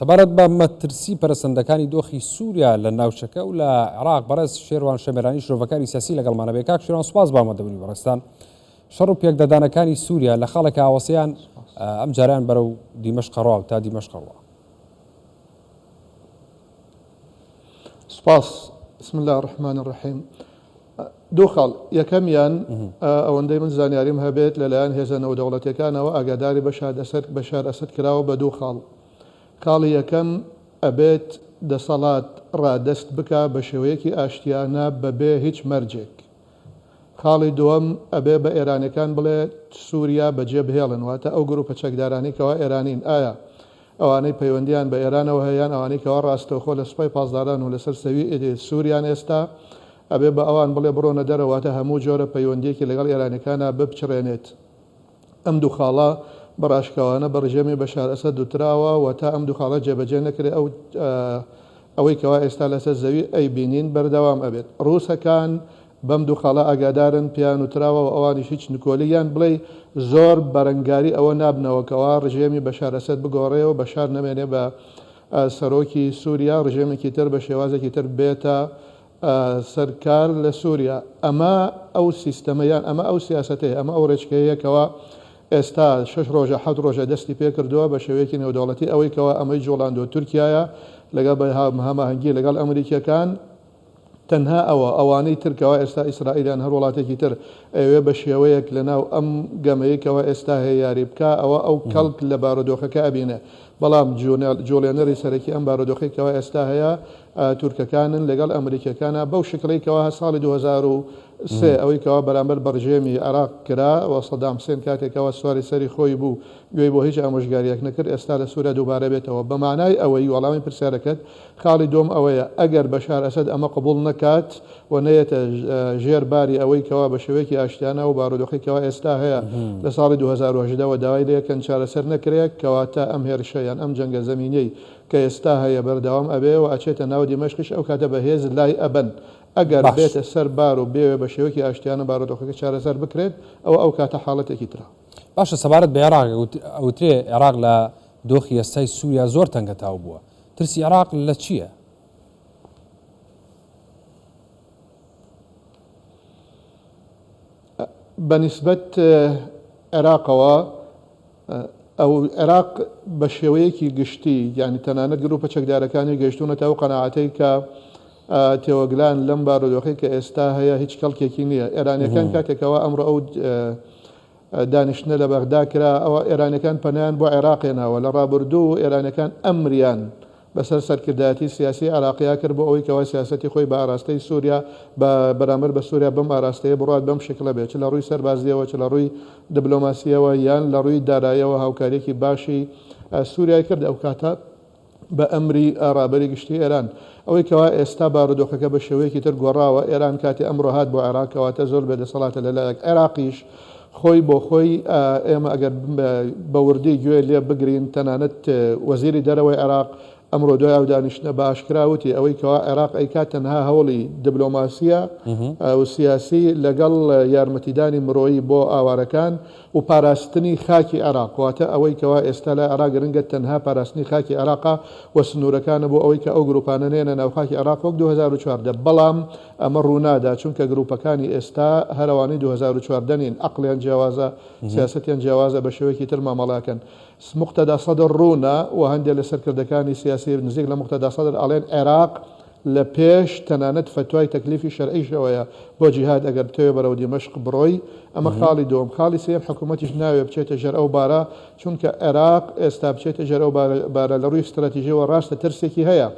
سەبارەت بە مەترسی پەرەسەندەکانی دۆخی سووریا لە ناوچەکە و لە عێراق بەڕێز شێروان شەمێرانی شرۆڤەکاری سیاسی لەگەڵمانە بێ. کاک شێروان سوپاس بۆ ئامادەبوونی بەڕێزتان. شەڕ و پێکدادانەکانی سووریا لە خاڵێکا ئاوەسیان ئەم جارەیان بەرەو دیمەشق ڕوا و تا دیمەشق ڕوا. سوپاس. بسم اللە الرحمن الرحیم. دوو خاڵ، یەکەمیان ئەوەندەی من زانیاریم هەبێت لەلایەن هێزە نێودەوڵەتیەکانەوە ئاگاداری بەشار ئەسەد کراوە بە دوو خاڵ. خاڵی یەکەم ئەبێت دەسەڵات ڕادەست بکا بە شێوەیەکی ئاشتیانە بەبێ هیچ مەرجێک. خاڵی دووەم ئەبێ بە ئێرانیەکان بڵێ سوریا بەجێ بهێڵن واتە ئەو گروپە چەکدارانەی کەوا ئێرانین ئایا ئەوانەی پەیوەندیان بە ئێرانەوە هەیە یان ئەوانەی کەوا ڕاستەوخۆ لە سوپای پاسداران و لەسەر سەوی سوریان ئێستا ئەبێ بە ئەوان بڵێ بڕۆنە دەرەوە واتە هەموو جۆرە پەیوەندیەکی لەگەڵ ئێرانیەکانا بپچڕێنێت. ئەم دوو خاڵە بە ڕاشکاوانە بە ڕژێمی بەشار ئەسەد وتراوە و تا ئەم دوو خاڵە جێبەجێ نەکرێ ئەو ئەوەی کەوا ئێستا لەسەر زەوی ئەیبینین بەردەوام ئەبێت. ڕووسەکان بەم دوو خاڵە ئاگادارن، پێیان وتراوە و ئەوانیش هیچ نکۆلی یان بڵێی زۆر بەرەنگاری ئەوە نابنەوە کەوا ڕژێمی بەشار ئەسەد بگۆڕێ و بەشار نەمێنێ بە سەرۆکی سوریا، ڕژێمێکی تر بە شێوازێکی تر بێتە سەر کار لە سوریا. ئەمە ئەو سیستەمە یان ئەمە ئەو سیاسەتەیە، ئەمە ئەو ڕێچکەیە کەوا ئێستا شەش ڕۆژە حەوت ڕۆژە دەستی پێکردووە بە شێوەیەکی نێودەوڵەتی، ئەوەی کەوا ئەمەی جوڵاندووە تورکیایە لەگەڵ بە هەماهەنگی لەگەڵ ئەمریکیەکان، تەنها ئەوە، ئەوانەی تر کەوا ئێستا ئیسرائیل یان هەر وڵاتێکی تر ئەیەوێ بە شێوەیەک لەناو ئەم گەمەی کەوا ئێستا هەیە یاری بکا ئەوە ئەو کەڵک لە بارودۆخەکە ئەبینێ، بەڵام جوڵێنەری سەرەکی ئەم بارودۆخەی کەوا ئێستا هەیە تورکەکانن لەگەڵ ئەمریکیەکانا بەو شکڵەی کەوا ساڵی 2003 ئەوەی کەوا بەرامبەر بە ڕژێمی عێراق کرا و سەدام حسێن کاتێک کەوا سواری سەری خۆی بوو گوێی بۆ هیچ ئامۆژگاریەک نەکرد ئێستا لە سوریا دووبارە بێتەوە بە مانای ئەوەی وەڵامی پرسیارەکەت خاڵی دووەم ئەوەیە ئەگەر بەشار ئەسەد ئەمە قبوڵ نەکات و نەیەتە ژێر باری ئەوەی کەوا بە شێوەیەکی ئاشتیانە و بارودۆخی کەوا ئێستا هەیە لە ساڵی 2018 وە داوای لێکەن چارەسەر نەکرێت کەواتە ئەم هێرشە یان ئەم جەنگە زەمینیەی کە ئێستا هەیە بەردەوام ئەبێ و ئەچێتە ناو دیمەشقیش ئەو کاتە بە هێز لای ئەبەن ئەگەر باش. بێتە سەر بار و بێوێ بە شێوەیەکی ئاشتیانە بارودۆخەکە چارەسەر بکرێت ئەوە ئەو کاتە حاڵەتێکی ترە. باشە سەبارەت بە عێراق ئەوترێ عێراق لە دۆخی ئێستای سووریا زۆر تەنگەتاو بووە ترسی عێراق لە چییە؟ بە نیسبەت عێراقەوە ئەو عێراق بە شێوەیەکی گشتی یانی تەنانەت گروپە چەکدارەکانی گەیشتوونەتە ئەو قەناعەتەی کە تێوەگلان لەم بارودۆخەی کە ئێستا هەیە هیچ کەڵکێکی نییە. ئێرانیەکان کاتێکەوە ئەمڕۆ ئەو دانیشتنە لە بەغدا کرا ئەوە ئێرانیەکان پەنایان بۆ عێراق هێناوە. لە ڕابردوو ئێرانیەکان ئەمریان بەسەر سەرکردایەتی سیاسی عێراقیا کرد بۆ ئەوەی کەوا سیاسەتی خۆی بە ئاراستەی سوریا بە بەرامبەر بە سوریا بەم ئاراستەیە بڕوات بەم شکڵە بێت چ لە ڕووی سەربازیەوە چ لە ڕووی دبلۆماسیەوە یان لە ڕووی دارایەوە هاوکاریەکی باشی سوریای کرد ئەو کاتە بە ئەمری ڕابەری گشتی ئێران. ئەوەی کەوا ئێستا بارودۆخەکە بە شێوەیەکی تر گۆڕاوە، ئێران کاتێ ئەمڕۆ هات بۆ عێراق کەواتە زۆر بێ دەسەڵاتە لە لایەک، عێراقیش خۆی بۆ خۆی ئێمە ئەگەر بە وردی گوێ لێ بگرین تەنانەت وەزیری دەرەوەی عێراق ئەمڕۆ دوای ئەو دانیشتنە بە ئاشکرا وتی ئەوەی کەوا عێراق ئەیکات تەنها هەوڵی دبلۆماسیە و سیاسی لەگەڵ یارمەتیدانی مرۆیی بۆ ئاوارەکان و پاراستنی خاکی عێراق، واتە ئەوەی کەوا ئێستا لای عێراق گرنگە تەنها پاراستنی خاکی عێراقە و سنوورەکانە بۆ ئەوەی کە ئەو گروپانە نەیەنە ناو خاکی عێراق وەک 2014، بەڵام ئەمە ڕوونادا چونکە گروپەکانی ئێستا هەر ئەوانەی 2014 نین، عەقڵیان جیاوازە، سیاسەتیان جیاوازە، بە شێوەیەکی تر مامەڵە ئەکەن. موقتەدا سەدر ڕوونە و هەندێ لە سەرکردەکانی سیاسی نزیک لە موقتەدا سەدر ئەڵێن عێراق لە پێش تەنانەت فەتوای تەکلیفی شەرعیشەوەیە بۆ جیهاد ئەگەر بتەوێ بەرەو دیمەشق بڕۆی، ئەمە خاڵی دووەم، خاڵی سێیەم حکومەتیش ناوێ بچێتە ژێر ئەو بارە، چونکە عێراق ئێستا بچێتە ژێر ئەو بارە لە ڕووی ستراتیژیەوە ڕاستە ترسێکی هەیە،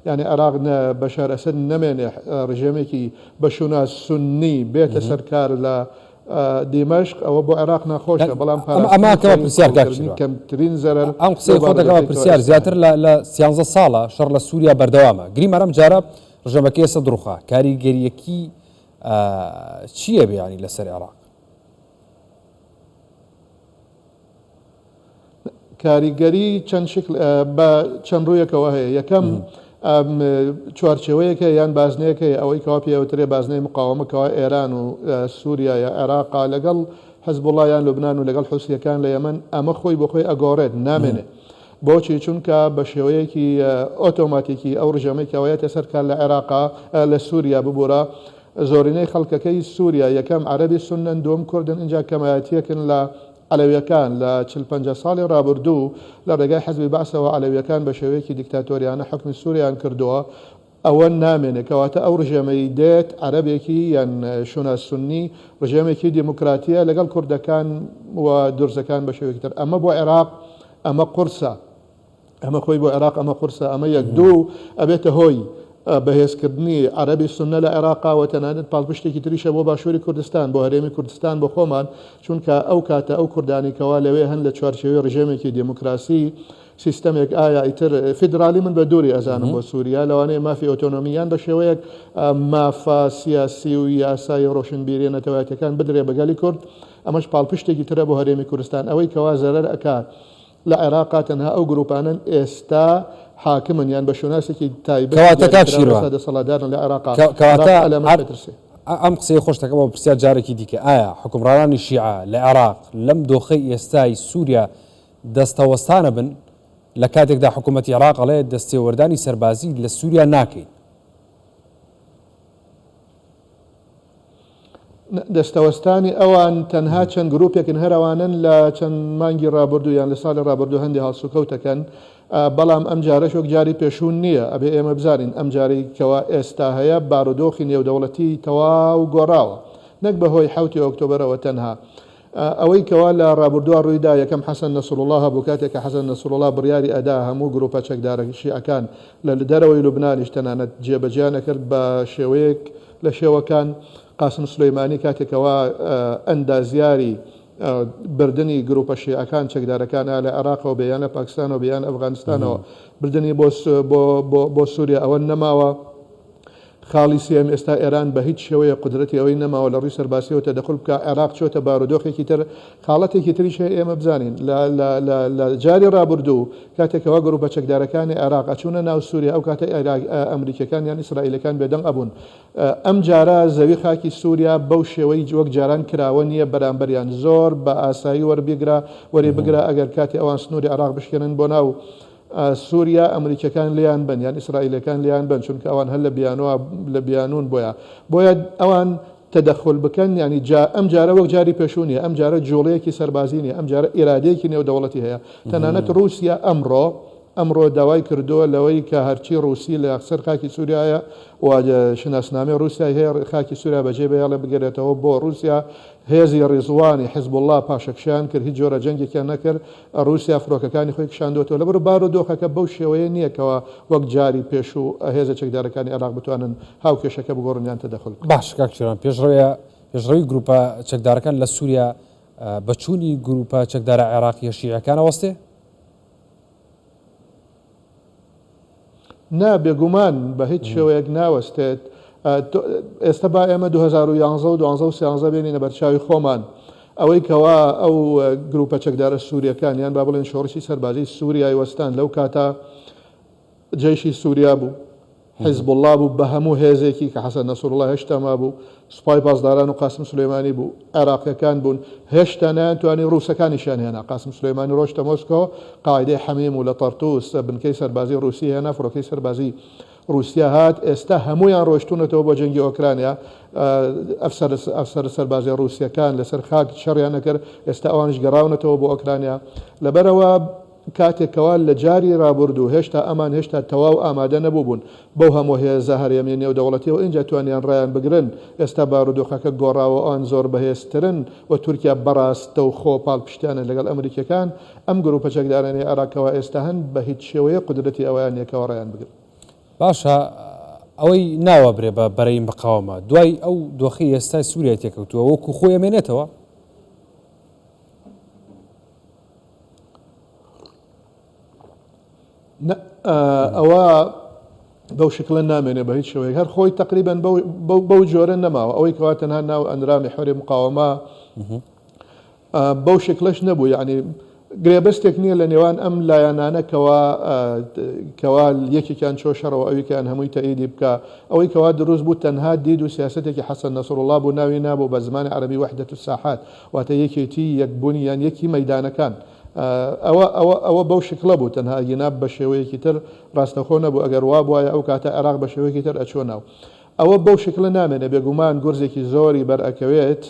یانی عێراق نە بەشار ئەسەد نەمێنێ ڕژێمێکی بە شوناس سوننی بێتە سەر کار لە دیمەشق ئەوە بۆ عێراق ناخۆشە، بەڵام ئەمە پاراستنی کەوە خۆی پرسیار کاک قبوڵکردنی شیروان کەمترین زەرەر ئەم لەو قسەی خۆت دەکەمە بارودۆخەی کەوا پرسیار ئێستا زیاتر هەیە. لە لە سیانزە ساڵە شەڕ لە سووریا بەردەوامە گریمان ئەم جارە ڕژێمەکەی ئەسەد ڕووخا کاریگەرییەکی چییە بێ یانی لەسەر عێراق؟ کاریگەری چەند شکل بە چەند ڕوویەکەوە هەیە یەکەم چوارچێوەیەک هەیە یان بازنەیەک هەیە ئەوەی کەوا پێوترێ بازنەی مقاومە کەوا ئێران و سووریا یا عێراقا لەگەڵ حزبوڵا یان لوبناان و لەگەڵ حوسیەکان لە یەمەن ئەمە خۆی بۆ خۆی ئەگۆڕێت نامێنێ. بۆچی؟ چونکە بە شێوەیەکی ئۆتۆماتیکی ئەو ڕژێمەی کە یەتە سەر کار لە عێراقا، لە سووریا ببوورە، زۆرینەی خەڵکەکەی سووریا یەکەم عەرەبی سوننەن، دووەم کوردن، ئینجا کەمایەتییەکن لە عەلەویەکان. لە 40 50 ساڵی ڕابردوو لە ڕێگای حزبی بەعسەوە عەلەویەکان بە شێوەیەکی دیکتاتۆریانە حوکمی سووریایان کردووە. ئەوە نامێنێ. کەواتە ئەو ڕژێمەی دێت عەرەبێکی یان شوناس سوننی، ڕژێمێکی دیموکراتییە لەگەڵ کوردەکان و دورزەکان بە شێوەیەکی تر. ئەمە بۆ عێراق ئەمە قورسە. ئەمە خۆی بۆ عێراق ئەمە قورسە. ئەمە یەک. دوو، ئەبێتە هۆی بەهێزکردنی عەرەبی سوننە لە عێراقا و تەنانەت پاڵپشتێکی تریشە بۆ باشووری کوردستان، بۆ هەرێمی کوردستان بۆ خۆمان، چونکە ئەو کاتە ئەو کوردانەی کەوا لەوێ هەن لە چوارچێوەی ڕژێمێکی دیموکراسی، سیستەمێک ئایا ئیتر فیدرالی من بە دووری ئەزانم بۆ سوریا لەوانەیە مافی ئۆتۆنۆمی یان بە شێوەیەک مافە سیاسی و یاسایی و ڕۆشنبیریە نەتەوایەتیەکان بدرێ بە گەلی کورد ئەمەش پاڵپشتێکی ترە بۆ هەرێمی کوردستان ئەوەی کەوا زەرەر ئەکات لە عێراقا تەنها ئەو گروپانەن ئێستا حاکمن یان بە شوناسێکی تایبەتی کەواتە کاک دیاریکراو شیروان ئێستا دەسەڵاتدارن لە عێراقا کەواتە عێراق ئەلەمەش هەر ئەترسێ. ئەم قسەی خۆشت دەکەمەوە پرسیار جارێکی دیکە ئایا حوکمڕانانی شیعە لە عێراق لەم دۆخەی ئێستای سوریا دەستەوەستانە بن، لە کاتێکدا حکوومەتی عێراق ئەڵێ دەستێوەردانی سەربازی لە سووریا ناکەین. دەستەوەستانی ئەوان تەنها چەند گروپێکن هەر ئەوانەن لە چەند مانگی ڕابردوو یان لە ساڵی ڕابردوو هەندێ هەڵسوکەوت ئەکەن، بەڵام ئەم جارەش وەک جاری پێشوو نییە، ئەبێ ئێمە بزانین ئەم جارەی کەوا ئێستا هەیە بارودۆخی نێودەوڵەتی تەواو گۆڕاوە نەک بەهۆی حەوتی ئۆکتۆبەرەوە تەنها ئەوەی کەوا لە ڕابوردووا ڕوویدا یەکەم حەسەن نەسروڵا هەبوو کاتێک کە حەسەن نەسروڵا بڕیاری ئەدا هەموو گروپە چەکدارە شیعەکان لە دەرەوەی لوبنانیش تەنانەت جێبەجێیان ئەکرد بە شێوەیەک لە شێوەکان قاسم سولەیمانی کاتێک کەوا ئەندازیاری بردنی گروپە شیعەکان چەکدارەکان ئا لە عێراقەوە بێ یان لە پاکستانەوە بێ یان ئەفغانستانەوە بردنی بۆ بۆ بۆ سوریا ئەوە نەماوە. خاڵی سێیەم، ئێستا ئێران بە هیچ شێوەیەک قودرەتی ئەوەی نەماوە لە ڕووی سەربازییەوە تەدەخول بکا، عێراق چۆتە بارودۆخێکی تر، خاڵەتێکی تریش هەیە ئێمە بزانین لە لە لە لە جاری ڕابردوو کاتێک کەوا گرووپە چەکدارەکانی عێراق ئەچوونە ناو سووریا ئەو کاتە عێراق ئەمریکیەکان یان ئیسرائیلەکان بێدەنگ ئەبوون ئەم جارە زەوی خاکی سووریا بەو شێوەی وەک جاران کراوە نییە بەرامبەریان زۆر بە ئاسایی وەربگرە وەری بگرە ئەگەر کاتی ئەوان سنووری عێراق بشکێنن بۆ ناو سوریا ئەمریکیەکان لێیان بەن یان ئیسرائیلەکان لێیان بەن چونکە ئەوان هەر لە بیانوە لە بیانون بۆیە بۆیە ئەوان تەدەخول بکەن یانی جا ئەم جارە وەک جاری پێشوو نیە ئەم جارە جوڵەیەکی سەربازی نیە ئەم جارە ئیرادەیەکی نێودەوڵەتی هەیە تەنانەت ڕووسیا ئەمڕۆ ئەمڕۆ داوای کردووە لەوەی کە هەرچی ڕووسی لە سەر خاکی سووریایە و شناسنامەی ڕووسیای هەیە خاکی سووریا بەجێ بهێڵێ بگەرێتەوە بۆ ڕووسیا هێزی ڕیزوانی حزبوڵڵا پاشەکشەیان کرد هیچ جۆرە جەنگێکیان نەکرد ڕووسیا فڕۆکەکانی خۆی کشاندووەتەوە، لەبەر بارودۆخەکە بەو شێوەیە نییە کەوا وەک جاری پێشوو هێزە چەکدارەکانی عێراق بتوانن هاوکێشەکە بگۆڕن یان تەدەخول بکەن. باشە کاک شێروان، پێشڕەویە پێشڕەوی گرووپە چەکدارەکان لە سووریا بە چوونی گرووپە چەکدارە عێراقییە شیعەکان ئەوەستێ؟ نا بێگومان بە هیچ شێوەیەک ناوەستێت. ئێستا با ئێمە 2011 و 12 و 13 بێنینە بەرچاوی خۆمان. ئەوەی کەوا ئەو گروپە چەکدارە سووریەکان یان با بڵێن شۆڕشی سەربازی سووریای وەستان لەو کاتە جەیشی سووریا بوو، حیزبوڵڵا بوو بە هەموو هێزێکی کە حەسەن نەسروڵڵا هێشتا مابوو، سوپای پاسداران و قاسم سولەیمانی بوو، عێراقیەکان بوون، هێشتا نەیانتوانی ڕووسەکانیشیان هێنا، قاسم سولەیمانی ڕۆشتە مۆسکۆ، قاعیدەی حەمیم و لە تەرتوس بنکەی سەربازی ڕووسی هێنا، فڕۆکەی سەربازی ڕووسیا هات، ئێستا هەموویان ڕۆشتوونەتەوە بۆ جەنگی ئۆکرانیا، ئەفسەرە ئەفسەرە سەربازیە ڕووسیەکان لەسەر خاک شەڕیان ئەکرد، ئێستا ئەوانیش گەڕاونەتەوە بۆ ئۆکرانیا، لەبەرئەوە. کاتێک کەوا لە جاری رابوردوو هێشتا ئەمان هێشتا تەواو ئامادە نەبووبوون بەو هەموو هێزە هەرێمیە نێودەوڵەتیەوە ئینجا توانیان رایان بگرن، ئێستا بارودۆخەکە گۆڕاوە ئەوان زۆر بەهێزترن و تورکیا بەراستەوخۆ پاڵپشتیانە لەگەڵ ئەمریکیەکان، ئەم گروپە چەکدارانەی عێراق کەوا ئێستا هەن بە هیچ شێوەیەک قودرەتی ئەوەیان نیە کەوا رایان بگرن. باشە ئەوەی ناوەبرێ بە بەرەی مقاوەمە دوای ئەو دۆخەی ئێستای سوریای تێکەوتووە وەکو خۆی ئەمێنێتەوە؟ ئەوە بەو شکلە نامێنێ بە هیچ شێوەیەک هەر خۆی تقریبان بەو جۆرە نەماوە ئەوەی کەوا تەنها ناو ئەندرامی حۆری مقاومە بەو شکلەش نەبوو یعنی گرێبەستێک نییە لە نێوان ئەم لایەنانە کەوا کەوا یەکێکیان چۆ شەڕەوە ئەویکیان هەمووی تەئیدی بکە ئەوەی کەوا دروست بوو تەنها دید و سیاستێکی حەسەن نەسروڵڵا بوو ناوی نابوو بە زمانی عەرەبی وحدة الساحات واتە یەکێتی یەکبوونی یان یەکی مەیدانەکان. ئەوە ئەوە ئەوە بەو شکڵە بوو تەنها ئەگینا بە شێوەیەکی تر ڕاستەخۆ نەبوو ئەگەر وابوایە ئەو کاتە عێراق بە شێوەیەکی تر ئەچووە ناو ئەوە بەو شکلە نامێنێ بێگومان گورزێکی زۆری بەر ئەکەوێت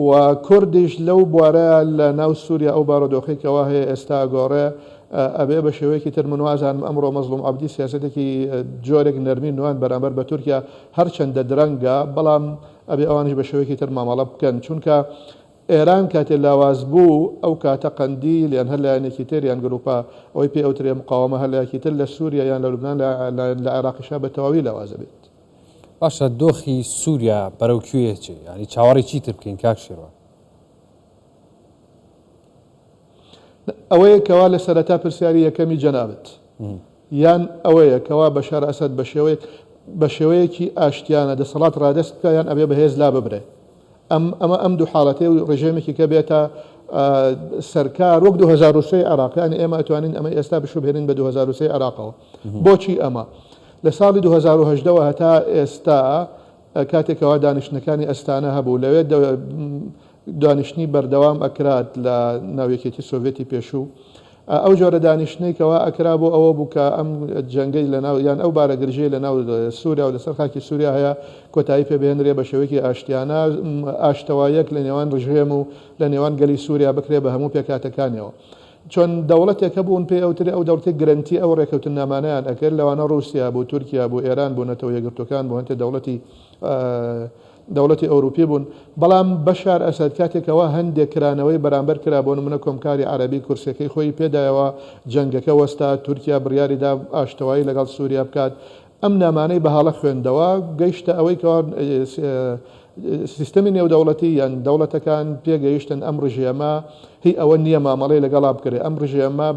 و کوردیش لەو بوارە لە ناو سووریا ئەو بارودۆخەی کەوا هەیە ئێستا ئەگۆڕێ ئەبێ بە شێوەیەکی تر من وازانم ئەمڕۆ مەزڵوم عەبدی سیاسەتێکی جۆرێک نەرمی نواند بەرامبەر بە تورکیا هەرچەندە درەنگە بەڵام ئەبێ ئەوانیش بە شێوەیەکی تر مامەڵە بکەن چونکە ئێران کاتێ لاواز بوو ئەو کاتە قەندیل یان هەر لایەنێکی تر یان گروپە ئەوەی پێ ئەوترێ مقاوەمە هەر لایەکی تر لە سوریا یان لە لوبنان لە عێراقیشا بە تەواوی لاواز ئەبێت. باشە دۆخی سوریا بەرەو کوێ ئەچێ؟ یانی چاوەڕێی چیتر بکەین کاک شێروان؟ ئەوەیە کەوا لە سەرەتا پرسیاری یەکەمی جەنابت یان ئەوەیە کەوا بەشار ئەسەد بە شێوەیەک بە شێوەیەکی ئاشتیانە دەسەڵات ڕادەست بکا یان ئەبێ بەهێز لا ببرێ ئەم ئەمە ئەم دوو حاڵەتەی و ڕژێمێکی کە بێتە سەرکار وەک 2023 عێراق یانی ئێمە ئەتوانین ئەمە ئێستا بشوبهێنین بە 2023 عێراقەوە بۆچی ئەمە لە ساڵی 2018 ەوە هەتا ئێستا کاتێکەوە دانیشتنەکانی ئەستانە هەبوو لەوێ دانیشتنی بەردەوام ئەکرات لە ناو یەکێتی سۆڤێتی پێشوو. ئەو جۆرە دانیشتنەی کەوا ئەکرا بۆ ئەوە بوو کە ئەم جەنگەی لە ناو یان ئەو بارە گرژیەی لە ناو سوریا و لەسەر خاکی سوریا هەیە کۆتایی پێ بهێنرێ بە شێوەیەکی ئاشتیانە ئاشتەواییەک لە نێوان ڕژێم و لە نێوان گەلی سوریا بکرێ بە هەموو پێکهاتەکانیەوە. چۆن دەوڵەتێک هەبوون پێی ئەوترێ ئەو دەوڵەتەی گرەنتی ئەو ڕێکەوتننامانەیان ئەکرد لەوانە ڕووسیا بوو، تورکیا بوو، ئێران بوو، نەتەوە یەکگرتووەکان بوو، هەندێ دەوڵەتی دەوڵەتی ئەوروپی بوون، بەڵام بەشار ئەسەد کاتێک کەوا هەندێک کرانەوەی بەرامبەر کرا بۆ نمونە کۆمکاری عەرەبی کورسیەکەی خۆی پێدایەوە جەنگەکە وەستا، تورکیا بڕیاری دا ئاشتەوایی لەگەڵ سوریا بکات، ئەم نامانەی بە هەڵە خوێندەوە گەیشتە ئەوەی کەوا سیستەمی نێودەوڵەتی یان دەوڵەتەکان پێگەیشتن ئەم ڕژێمە هی ئەوە نییە مامەڵەی لەگەڵا بکرێت، ئەم ڕژێمە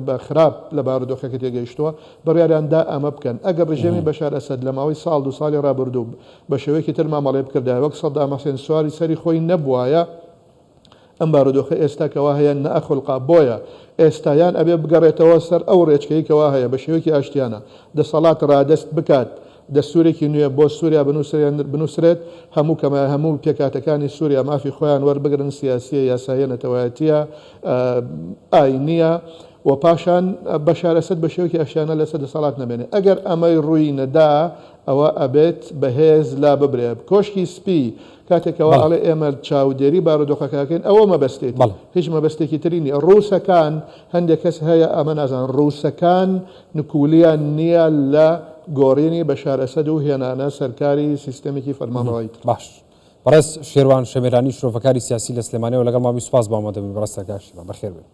بە خراپ لە بارودۆخەکە تێگەیشتووە، بڕیاریان دا ئەمە بکەن. ئەگەر ڕژێمی بەشار ئەسەد لە ماوەی ساڵ دوو ساڵی ڕابردوو بە شێوەیەکی تر مامەڵەی بکردایە وەک سەدام حسێن سواری سەری خۆی نەبوایە ئەم بارودۆخە ئێستا کەوا هەیە نەئەخولقا بۆیە ئێستا یان ئەبێ بگەڕێتەوە سەر ئەو ڕێچکەی کەوا هەیە بە شێوەیەکی ئاشتیانە دەسەڵات ڕادەست بکات دەستورێکی نوێ بۆ سوریا بنوسرێت هەموو کەمە هەموو پێکهاتەکانی سوریا مافی خۆیان وەربگرن سیاسیە یاساییە نەتەوایەتیە ئاینیە و پاشان بەشار ئەسەد بە شێوەیەکی ئاشتیانە لەسەر دەسەڵات نەمێنێ ئەگەر ئەمەی ڕووی نەدا ئەوە ئەبێت بەهێز لاببرێ. کۆشکی سپی کاتێک کەوا بەڵێ. ئەڵێ ئێمە چاودێری بارودۆخەکە ئەکەین ئەوە مەبەستێتی بەڵێ. هیچ مەبەستێکی تری نیە. ڕووسەکان هەندێک کەس هەیە ئەمە نازانن ڕووسەکان نکولیان نیە لە گۆڕینی بەشار ئەسەد و هێنانە سەرکاری سیستەمێکی فەرمانڕەوایی تر. باش بەڕێز شێروان شەمێرانی شرۆڤەکاری سیاسی لە سلێمانیەوە لەگەڵمان بووی سوپاس بۆ ئامادەبوونی بەڕێزتان کاک شێروان بەخێربێن.